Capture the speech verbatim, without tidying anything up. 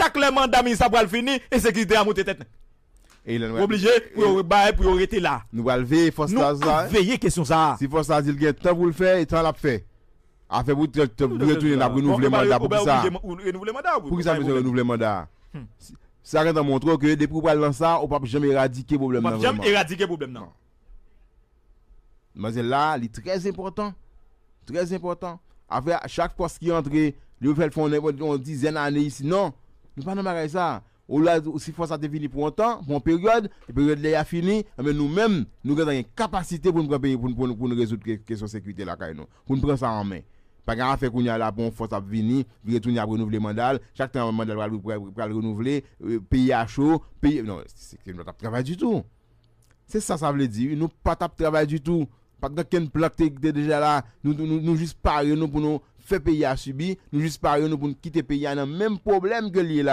tak lè manda minis la pral fini, ensekirite a monte tèt nèg. E lè nou Yo oblije pou yo bay, pou yo rete la. Nou pral veye fòs Nou la sa. Ap veye kesyon sa a. Si fòs la di l gen tan pou l fè, e tan l ap fè. Afè pou t- t- pou retounen, n ap renouvle manda pou ki sa? Renouvle manda. Pou ki sa bezwen renouvle manda? Sa gentan montre w ke depi w pral nan sa, ou p ap janm eradike pwoblèm Ou nan ap janm vrèman. Eradike pwoblèm nan. Manzèl la, li trè enpòtan. Trè enpòtan. Apre, chak pòs ki antre, li yo fè l fè yon, yon dizèn ane isi. Non, nou pa nan bagay sa. Ou la, si fòs sa te vini pou yon tan, pou yon peryòd, e peryòd lè a fini, enben nou menm, nou gentan gen kapasite pou n pran peyi, pou n, pou n, pou n rezoud ke- kesyon sekirite lakay nou. Pou n pran sa an men. Pa gen afè kounye a la pou yon fòs ap vini, li retounen ap renouvle manda l, chak tan manda l pral, pral, pral renouvle, euh, peyi a cho, peyi, non, se, se, nou t ap travay ditou. Se sa sa vle di, wi. Nou pa t ap travay ditou. Pa t gen okenn plan ki te, te deja la. Nou, nou, nou, nou jis pare nou pou nou fè peyi a sibi. Nou jis pare nou pou nou kite peyi a nan menm pwoblèm ke l ye la.